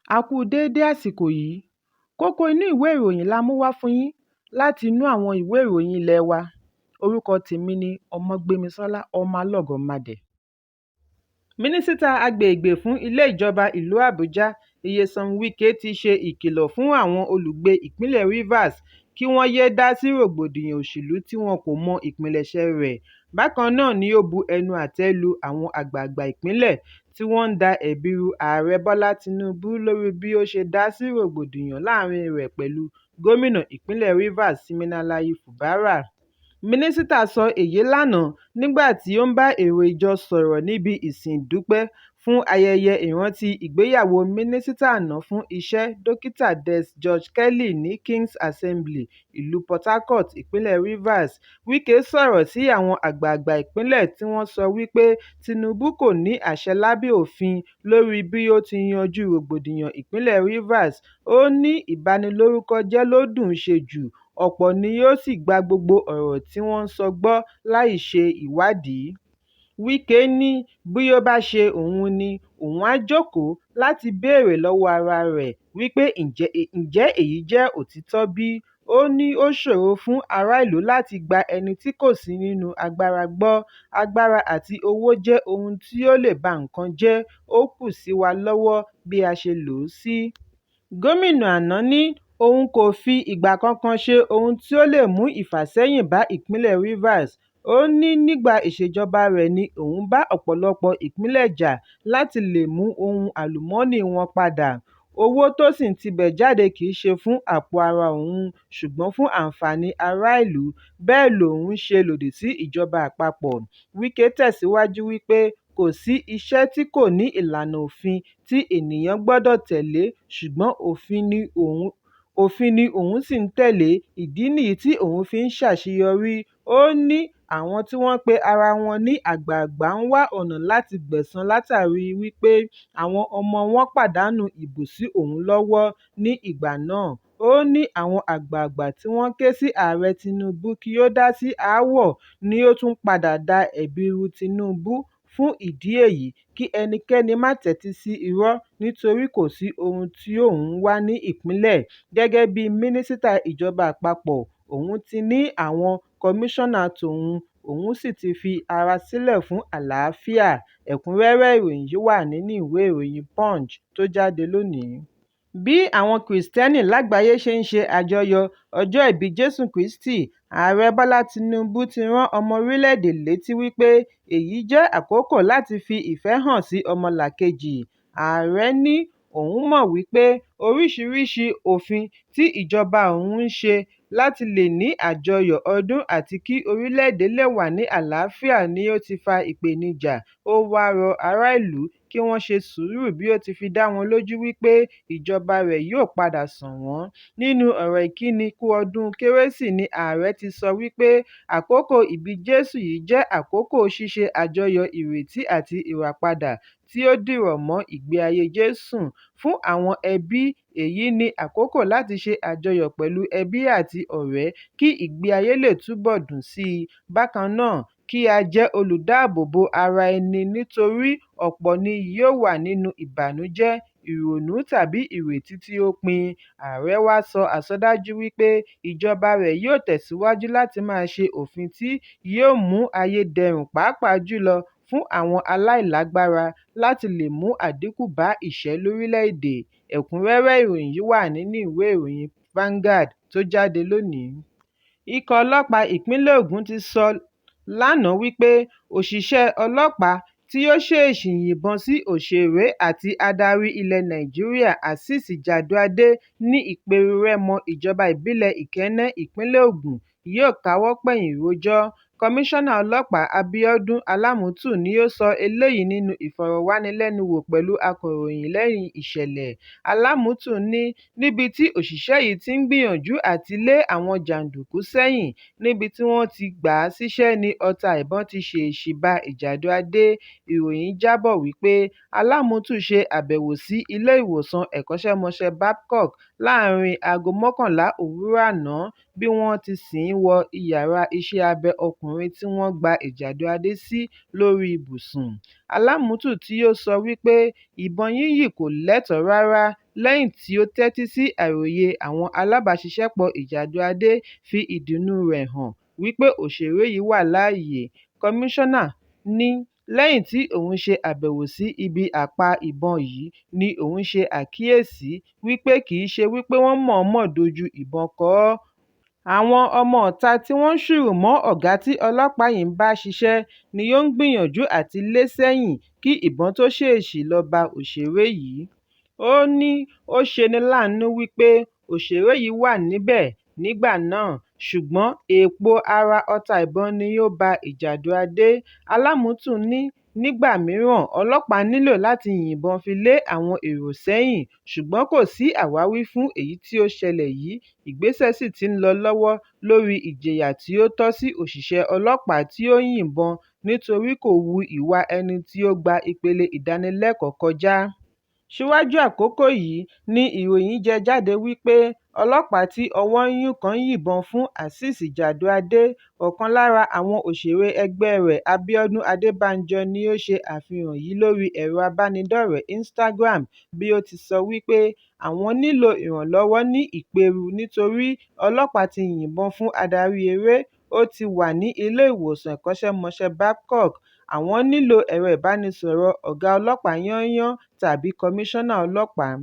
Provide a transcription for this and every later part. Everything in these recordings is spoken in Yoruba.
A kú déédé àsìkò yìí. Kókó inú ìwé ìròyìn la mú wá fún yín láti inú àwọn ìwé ìròyìn ilé wa. Orúkọ tèmi ni Ọmọgbémisọ́lá Ọmọlọ́gọ̀mádẹ. Mínísítà agbègbè fún ilé ìjọba ìlú Àbújá, Nyesom Wike ti ṣe ìkìlọ̀ fún àwọn olùgbé ìpínlẹ̀ Rivers kí wọ́n yéé dá sí rògbòdìyàn òṣèlú tí wọn kò mọ ìpilẹ̀ṣẹ̀ rẹ̀. Bákan náà ni ó bu ẹnu àtẹ́ lu àwọn àgbààgbà ìpínlẹ̀ tí wọ́n ń da ẹ̀bi ru Ààrẹ Bọ́lá Tinubu lórí bí ó ṣe dá sí rògbòdìyàn láàárín rẹ̀ pẹ̀lú gómìnà ìpínlẹ̀ Rivers Siminalayi Fubara. Mínísítà sọ èyí lánàá nígbà tí ó ń bá èrò ìjọ sọ̀rọ̀ níbi ìsìn ìdúpẹ́ fún ayẹyẹ ìrántí ìgbéyàwó Mínísítà àná fún Iṣẹ́, Dókítà Des George Kelly ní King's Assembly, ìlú Port Harcourt, ìpínlẹ̀ Rivers. Wike sọ̀rọ̀ sí àwọn àgbààgbà ìpínlẹ̀ tí wọ́n sọ wípé Tinubu kò ní àṣẹ lábẹ́ òfin lórí bí ó ti yanjú rògbòdìyàn ìpínlẹ̀ Rivers. Ó ní ìbanilórúkọjẹ́ ló dùn ṣe jù, ọ̀pọ̀ ni ó sì gba gbogbo ọ̀rọ̀ tí wọ́n ń sọ gbọ́ láì ṣe ìwádìí. Wike ní bí ó bá ṣe òun ni, òun á jókòó láti béèrè lọ́wọ́ ara rẹ̀ wípé ǹjẹ́ èyí jẹ́ òtítọ́ bí? Ó ní ó ṣòro fún ará ìlú láti gba ẹni tí kò sí nínú agbára gbọ́. Agbára àti owó jẹ́ ohun tí ó lè ba nǹkan jẹ́, ó kù sí wa lọ́wọ́ bí a ṣe lò ó sí. Gómìnà àná ní òun kò fi ìgbà kankan ṣe ohun tí ó lè mú ìfàsẹ́yìn bá ìpínlẹ̀ Rivers. Ó ní nígbà ìṣèjọba rẹ̀ ni òun bá ọ̀pọ̀lọpọ̀ ìpínlẹ̀ jà láti lè mú ohun àlùmọ́nì wọn padà, owó tó sì ń tibẹ̀ jáde kì í ṣe fún àpò ara òun ṣùgbọ́n fún àǹfààní ará ìlú, bẹ́ẹ̀ lòun ń ṣe lòdì sí ìjọba àpapọ̀. Wike tẹ̀síwájú wípé kò sí iṣẹ́ tí kò ní ìlànà òfin tí ènìyàn gbọdọ̀ tẹ̀lé ṣùgbọ́n òfin ni òun sì ń tẹ̀lé, ìdí nìyí tí òun fi ń ṣàṣeyọrí. Ó ní àwọn tí wọ́n pe ara wọn ní àgbààgbà ń wá ọ̀nà láti gbẹ̀san látàrí wípé àwọn ọmọ wọn pàdánù ìbò sí òun lọ́wọ́ ní ìgbà náà. Ó ní àwọn àgbààgbà tí wọ́n ké sí Ààrẹ Tinubu kí ó dá sí aáwọ̀ ni ó tún padà da ẹ̀bi ru Tinubu, fún ìdí èyí kí ẹnikẹ́ni má tẹ́tí sí irọ́ nítorí kò sí ohun tí òun ń wá ní ìpínlẹ̀ gẹ́gẹ́ bí mínísítà ìjọba àpapọ̀, òun ti ní àwọn kọmíṣánná tóun, òun sì ti fi ara sílẹ̀ fún àlàáfíà. Ẹ̀kúnrẹ́rẹ́ ìròyìn yìí wà nínú ìwé ìròyìn Punch tó jáde lónìí. Bí àwọn Kìrìsìtẹ́nì lágbàáyé ṣe ń ṣe àjọyọ̀ ọjọ́ ìbí Jésù Kristì, Ààrẹ Bọ́lá Tinubu ti rán ọmọ orílẹ̀-èdè létí wípé èyí jẹ́ àkókò láti fi ìfẹ́ hàn sí ọmọlàkejì. Ààrẹ ní òun mọ̀ wípé oríṣiríṣi òfin tí ìjọba òun ń ṣe láti lè ní àjọyọ̀ ọdún àti kí orílẹ̀-èdè lè wà ní àlàáfíà ni ó ti fa ìpèníjà, ó wá rọ ará ìlú kí wọ́n ṣe sùúrù bí ó ti fi dá wọn lójú wípé ìjọba rẹ̀ yóò padà sàn wọ́n. Nínú ọ̀rọ̀ ìkíni kú ọdún Kérésì ni Ààrẹ ti sọ wípé àkókò ìbí Jésù yìí jẹ́ àkókò ṣíṣe àjọyọ̀ ìrètí àti ìràpadà tí ó dìrọ̀ mọ́ ìgbé ayé Jésù. Fún àwọn ẹbí, èyí ni àkókò láti ṣe àjọyọ̀ pẹ̀lú ẹbí àti ọ̀rẹ́ kí ìgbé ayé lè túbọ̀ dùn sí i. Bákan náà kí á jẹ́ olùdáàbòbò ara ẹni nítorí ọ̀pọ̀ ni yóò wà nínú ìbànújẹ́, ìrònú tàbí ìrètí tí ó pin. Ààrẹ wá sọ àsọdájú wípé ìjọba rẹ̀ yóò tẹ̀síwájú láti máa ṣe òfin tí yóò mú ayé dẹrùn pàápàá jùlọ fún àwọn aláìlágbára láti lè mú àdínkù bá ìṣẹ́ lórílẹ̀-èdè. Ẹ̀kúnrẹ́rẹ́ ìròyìn yìí wà nínú ìwé ìròyìn Vanguard tó jáde lónìí. Ikọ̀ ọlọ́pàá ìpínlẹ̀ Ògùn ti sọ lánàá wípé òṣìṣẹ́ ọlọ́pàá tí ó ṣèèṣì yìnbọn sí òṣèré àti adarí ilẹ̀ Nàìjíríà Azeez Jàdùadé ní Ìperú Rẹ́mọ ìjọba ìbílẹ̀ Ìkẹ́nẹ́, ìpínlẹ̀ Ògùn yóò káwọ́ pọ̀nyìn rojọ́. Kọmíṣánná Ọlọ́pàá Abíọ́dún Alámùtù ni ó sọ eléyìí nínú ìfọ̀rọ̀wánilẹ́nuwò pẹ̀lú akọ̀ròyìn lẹ́yìn ìṣẹ̀lẹ̀. Alámùtù ní níbi tí òṣìṣẹ́ yìí ti ń gbìyànjú àti lé àwọn jàǹdùkú sẹ́yìn níbi tí wọ́n ti gbà á síṣẹ́ ní ọta ìbọn ti ṣèèṣì ba Ìjàdùadé. Ìròyìn jábọ̀ wípé Alámùtù ṣe àbẹ̀wò sí ilé ìwòsàn ẹ̀kọ́ṣẹ́mọṣẹ́ Babcock láàárín aago 11 òwúrọ̀ àná bí wọ́n ti sìn ín wọ ìyára iṣẹ́ abẹ ọkùnrin tí wọ́n gba Ìjàdùadé sí lórí ibùsùn. Alámùtù tí ó sọ wípé ìbọn yínyìn kò lẹ́tọ̀ọ́ rárá lẹ́yìn tí ó tẹ́tí sí àròyé àwọn alábàáṣiṣẹ́pọ̀ Ìjàdùadé fi ìdùnnúu rẹ̀ hàn wípé òṣèré yìí wà láàyè. Kọmíṣọ́nà ní lẹ́yìn tí òun ṣe àbẹ̀wò sí ibi àpá ìbọn yìí ni òun ṣe àkíyèsí wípé kì í ṣe wípé wọ́n mọ̀ọ́mọ̀ dojú ìbọn kọ ọ́. Àwọn ọmọọ̀ta tí wọ́n ń ṣùrù mọ́ ọ̀gá tí ọlọ́pàá yìí ń bá ṣiṣẹ́ ni ó ń gbìyànjú àti lé sẹ́yìn kí ìbọn tó ṣèèsì lọ bá òṣèré yìí. Ó ní ó ṣeni láàánú wípé òṣèré yìí wà níbẹ̀ nígbà náà, ṣùgbọ́n èèpo ara ọta ìbọn ni ó ba Ìjàdùadé. Alámùtù ní nígbà mìíràn ọlọ́pàá nílò láti yìnbọn fi lé àwọn èrò sẹ́yìn, ṣùgbọ́n kò sí àwáwí fún èyí tí ó ṣẹlẹ̀ yìí, ìgbésẹ̀ sì ti ń lọ lọ́wọ́ lórí ìjìyà tí ó tọ́ sí òṣìṣẹ́ ọlọ́pàá tí ó yìnbọn nítorí kò hu ìwà ẹni tí ó gba ìpele ìdánilẹ́kọ̀ọ́ kọjá. Síwájú àkókò yìí ni ìròyìn jẹ́ jáde wípé ọlọ́pàá tí ọwọ́ ń yún kan yìnbọn fún Azeez Ìjàdùadé, ọ̀kan lára àwọn òṣèré ẹgbẹ́ẹ rẹ̀ Abíọ́dún Adébánjọ ni ó ṣe àfihàn yìí lórí ẹ̀rọ ìbánidọ́rẹ̀ẹ́ Instagram bí ó ti sọ wípé àwọn nílò ìrànlọ́wọ́ ní Ìpẹ̀rù nítorí ọlọ́pàá ti yìnbọn fún adarí eré, ó ti wà ní ilé-ìwòsàn ẹ̀kọ́ṣẹ́mọṣẹ́ Babcock, àwọn nílò ẹ̀rọ ìbánisọ̀rọ̀ọ ọ̀gá ọlọ́pàá yányán tàbí Kọmíṣọ́nà ọlọ́pàá.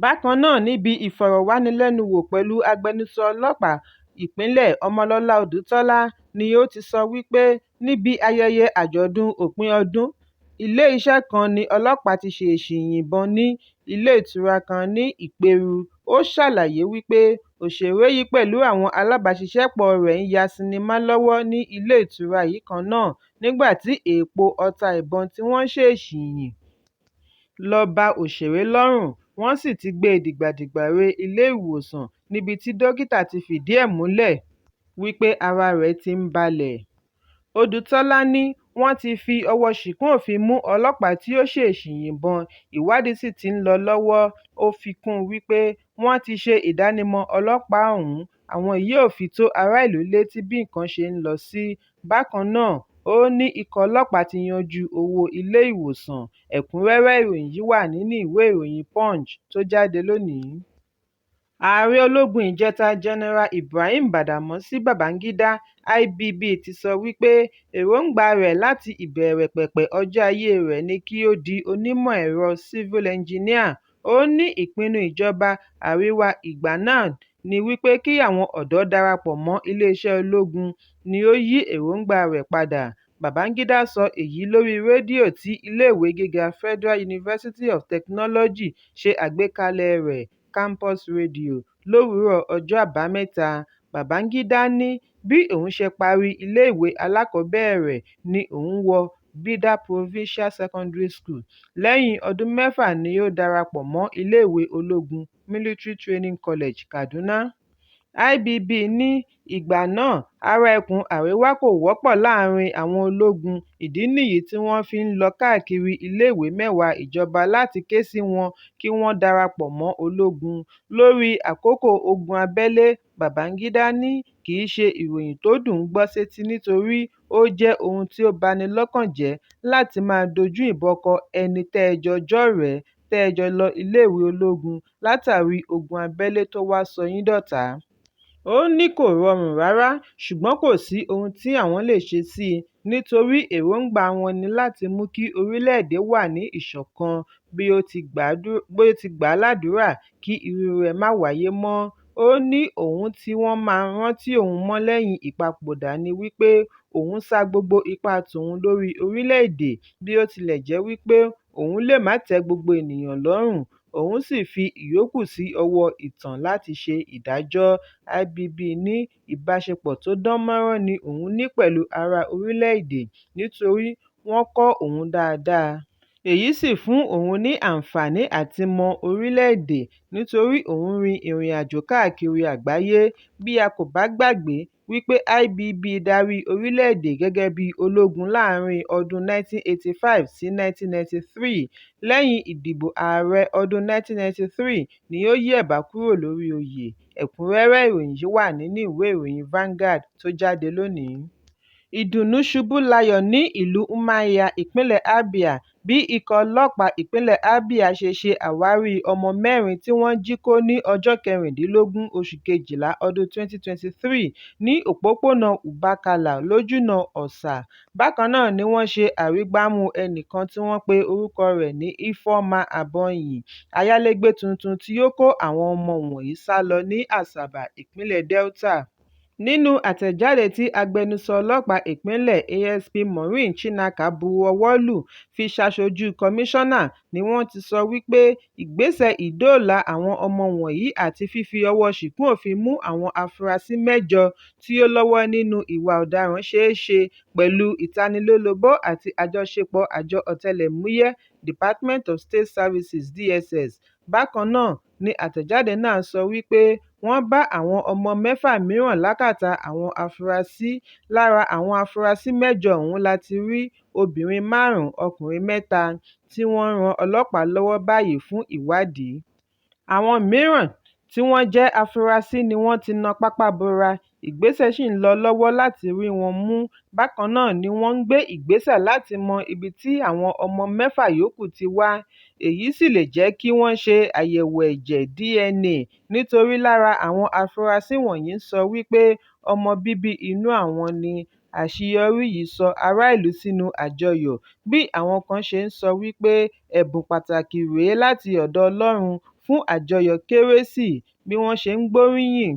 Bákan náà níbi ìfọ̀rọ̀wánilẹ́nuwò pẹ̀lú agbẹnusọ ọlọ́pàá ìpínlẹ̀ Ọmọlọ́lá Odùtọ́lá ní ó ti sọ wípé níbi ayẹyẹ àjọ̀dún òpin ọdún iléeṣẹ́ kan ni ọlọ́pàá ti ṣèèsì yìnbọn ní ilé-ìtura kan ní Ìpẹ̀rù. Ó ṣàlàyé wípé òṣèré yìí pẹ̀lú àwọn alábàáṣiṣẹ́pọ̀ọ rẹ̀ ń ya sinimá lọ́wọ́ ní ilé-ìtura yìí kan náà nígbà tí èèpo ọta ìbọn tí wọ́n ṣèèsì yìn lọ bá òṣèré lọ́rùn, wọ́n sì ti gbé e dìgbàdìgbà re ilé-ìwòsàn níbi tí dókítà ti fìdí ẹ̀ múlẹ̀ wípé ara rẹ̀ ti ń balẹ̀. Odùtọ́lá ní wọ́n ti fi ọwọ́ọ ṣìkún òfin mú ọlọ́pàá tí ó ṣèèsì yìnbọn, ìwádìí sì ti ń lọ lọ́wọ́. Ó fi kún un wípé wọ́n ti ṣe ìdánimọ̀ ọlọ́pàá ọ̀hún, àwọn yóò fi tó aráàlú létí bí nǹkan ṣe ń lọ sí. Bákan náà, ó ní ikọ̀ ọlọ́pàá ti yanjú owó iléèwòsàn. Ẹ̀kúnrẹ́rẹ́ ìròyìn yìí wà nínú ìwé ìròyìn Punch tó jáde lónìí. Ààrẹ ológun ìjẹta General Ibrahim Badamasi Babangida IBB ti sọ wípé èròńgbàa rẹ̀ láti ìbẹ̀rẹ̀pẹ̀pẹ̀ ọjọ́ ayée rẹ̀ ni kí ó di onímọ̀-ẹ̀rọ (civil engineer). Ó ní ìpinnu ìjọba àríwá ìgbà náà ní wípé kí àwọn ọ̀dọ́ darapọ̀ mọ́ iléeṣẹ́ ológun ni ó yí èròńgbàa rẹ̀ padà. Babangida sọ èyí lórí rédíò tí iléèwé gíga Federal University of Technology ṣe àgbékalẹ̀ẹ rẹ̀, Campus Radio, lówùúrọ̀ ọjọ́ Àbámẹ́ta. Babangida ní bí òun ṣe parí iléèwé alákọ̀ọ́bẹ̀rẹ̀ ní òun wọ Bida Provincial Secondary School, lẹ́yìn ọdún mẹ́fà ni ó darapọ̀ mọ́ iléèwé ológun Military Training College, Kaduna. IBB ní ìgbà náà ará ẹkùn Àríwá kò wọ́pọ̀ láàárín àwọn ológun, ìdí nìyí tí wọ́n fi ń lọ káàkiri iléèwé mẹ́wàá ìjọba láti ké sí wọn kí wọ́n darapọ̀ mọ́ ológun. Lórí àkókò ogun abẹ́lé, Babangida ní kì í ṣe ìròyìn tó dùn ún gbọ́ sétí nítorí ó jẹ́ ohun tí ó ba ni lọ́kàn jẹ́ láti máa dojú ìbọn kọ ẹni tẹ́ ẹ jọ jọ́rẹ̀ẹ́, tẹ́ ẹ jọ lọ iléèwé ológun látàrí ogun abẹ́lé tó wá sọ yín dọ̀tá. Ó ní kò rọrùn rárá, ṣùgbọ́n kò sí ohun tí àwọn lè ṣe sí i nítorí èròńgbà àwọn ni láti mú kí orílẹ̀-èdè wà ní ìṣọ̀kan bí ó ti gbà á ládùrá kí irúu rẹ̀ má wáyé mọ́. Ó ní ohun tí wọ́n máa rántí òun mọ́ lẹ́yìn ìpapòdà ni wípé òun sa gbogbo ipá tòun lórí orílẹ̀-èdè bí ó tilẹ̀ jẹ́ wípé òun lè má tẹ́ gbogbo ènìyàn lọ́rùn, òun sì fi ìyókù sí ọwọ́ ìtàn láti ṣe ìdájọ́. IBB ní ìbáṣepọ̀ tó dán mọ́rán ni òun ní pẹ̀lú ará orílẹ̀-èdè nítorí wọ́n kọ́ òun dáadáa. Èyí sì fún òun ní àǹfààní àti mọ orílẹ̀-èdè nítorí òun rin ìrìnàjò káàkiri àgbáyé. Bí a kò bá gbàgbé wípé IBB darí orílẹ̀-èdè gẹ́gẹ́ bí ológun láàárín ọdún 1985 sí 1993, lẹ́yìn ìdìbò ààrẹ ọdún 1993 ni ó yẹ̀bá kúrò lórí oyè. Ẹ̀kúnrẹ́rẹ́ ìròyìn yìí wà nínú ìwé ìròyìn Vanguard tó jáde lónìí. Ìdùnnú ṣubú layọ̀ ní ìlú Umuahia, ìpínlẹ̀ Abia. Bí ikọ̀ ọlọ́pàá ìpínlẹ̀ Abia ṣe ṣe àwárí ọmọ mẹ́rin tí wọ́n jí kó ní ọjọ́ 16 oṣù kejìlá ọdún 2023 ní òpópónà Ubakala lójúnà Orsu. Bákan náà ni wọ́n ṣe àrígbámú ẹnìkan tí wọ́n pe orúkọ rẹ̀ ní Ifeoma Abonyi, ayálégbé tuntun tí ó kó àwọn ọmọ wọ̀nyí sálọ ní Asaba, ìpínlẹ̀ Delta. Nínú àtẹ̀jáde tí agbẹnusọ ọlọ́pàá ìpínlẹ̀ ASP Maureen Chinaka bu ọwọ́ lù fi ṣaṣojú Kọmíṣọ́nà ní wọ́n ti sọ wípé ìgbésẹ̀ ìdóòlà àwọn ọmọ wọ̀nyí àti fífi ọwọ́ ṣìkún òfin mú àwọn afurasí mẹ́jọ tí ó lọ́wọ́ nínú ìwà ọ̀daràn ṣeéṣe pẹ̀lú ìtanilólobó àti àjọṣepọ̀ àjọ ọ̀tẹlẹ̀múyẹ́ Department of State Services (DSS). Bákan náà ni àtẹ̀jáde náà sọ wípé wọ́n bá àwọn ọmọ mẹ́fà mìíràn lákàtà àwọn afurasí. Lára àwọn afurasí mẹ́jọ ọ̀hún la ti rí obìnrin márùn-ún, ọkùnrin mẹ́ta tí wọ́n ń ran ọlọ́pàá lọ́wọ́ báyìí fún ìwádìí. Àwọn mìíràn tí wọ́n jẹ́ afurasí ni wọ́n ti na pápá bora, ìgbésẹ̀ sì ń lọ lọ́wọ́ láti rí wọn mú. Bákan náà ni wọ́n ń gbé ìgbésẹ̀ láti mọ ibi tí àwọn ọmọ mẹ́fà yòókù ti wá, èyí sì lè jẹ́ kí wọ́n ṣe àyẹ̀wò ẹ̀jẹ̀ DNA nítorí lára àwọn afurasí wọ̀nyí ń sọ wípé ọmọ bíbí inú àwọn ni. Àṣeyọrí yìí sọ ará ìlú sínú àjọyọ̀, bí àwọn kan ṣe ń sọ wípé ẹ̀bùn pàtàkì rèé láti ọ̀dọ̀ Ọlọ́run fún àjọyọ̀ Kérésì, bí wọ́n ṣe ń gbóríyìn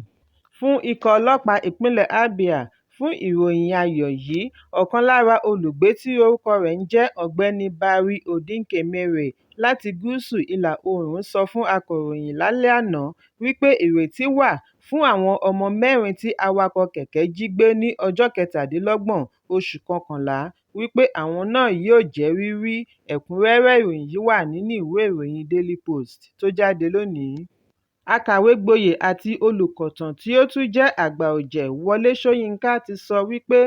fún ikọ̀ ọlọ́pàá ìpínlẹ̀ Abia fún ìròyìn ayọ̀ yìí. Ọ̀kan lára olùgbé tí orúkọ rẹ̀ ń jẹ́ Ọ̀gbẹ́ni Barry Odinkemere láti Gúúsù Ìlà-Oòrùn sọ fún akọ̀ròyìn lálẹ́ àná wípé ìrètí wà fún àwọn ọmọ mẹ́rin tí awakọ̀ kẹ̀kẹ́ jí gbé ní ọjọ́ 27 oṣù kọkànlá wípé àwọn náà yóò jẹ́ rírí. Ẹ̀kúnrẹ́rẹ́ ìròyìn yìí wà nínú ìwé ìròyìn Daily Post tó jáde lónìí. Akàwégboyè àti olùkọ̀tàn tí ó tún jẹ́ àgbà ọ̀jẹ̀ Wọlé Ṣóyínká ti sọ wípé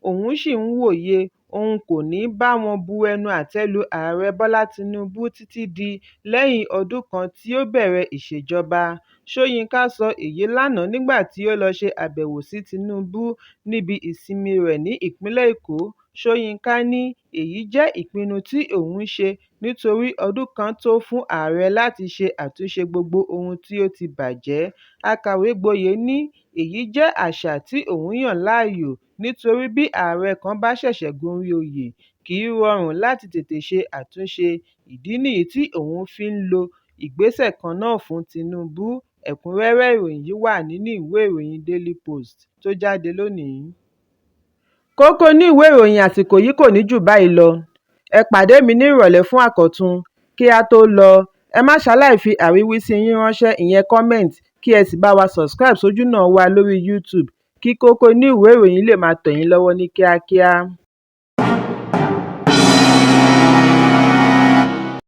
òun ṣì ń wòye òun kò ní bá wọn bu ẹnu àtẹ́ lu Ààrẹ Bọ́lá Tinubu títí di lẹ́yìn ọdún kan tí ó bẹ̀rẹ̀ ìṣèjọba. Ṣóyínká sọ èyí lánàá nígbà tí ó lọ ṣe àbẹ̀wò sí Tinubu níbi ìsinmi rẹ̀ ní ìpínlẹ̀ Èkó. Ṣóyínká ní èyí jẹ́ ìpinnu tí òun ṣe nítorí ọdún kan tó fún ààrẹ láti ṣe àtúnṣe gbogbo ohun tí ó ti bàjẹ́. Akàwégboyè ní èyí jẹ́ àṣà tí òun yàn láàyò nítorí bí ààrẹ kan bá ṣẹ̀ṣẹ̀ gorí oyè, kì í rọrùn láti tètè ṣe àtúnṣe, ìdí nìyí tí òun fi ń lo ìgbésẹ̀ kan náà fún Tinubu. Ẹ̀kúnrẹ́rẹ́ ìròyìn yìí wà nínú ìwé ìròyìn Daily Post tó jáde lónìí. Kókó inú ìwé ìròyìn àsìkò yìí kò ní jù báyìí lọ. Ẹ pàdé mi ní ìrọ̀lẹ́ fún àkọ́tún. Kí á tó lọ, ẹ má ṣaláì fi àríwísí yín ránṣẹ́ ìyẹn comment kí ẹ sì bá wa subscribe sójúnà wa lórí YouTube kí kókó inú ìwé ìròyìn lè máa tẹ̀ yín lọ́wọ́ ní kíákíá.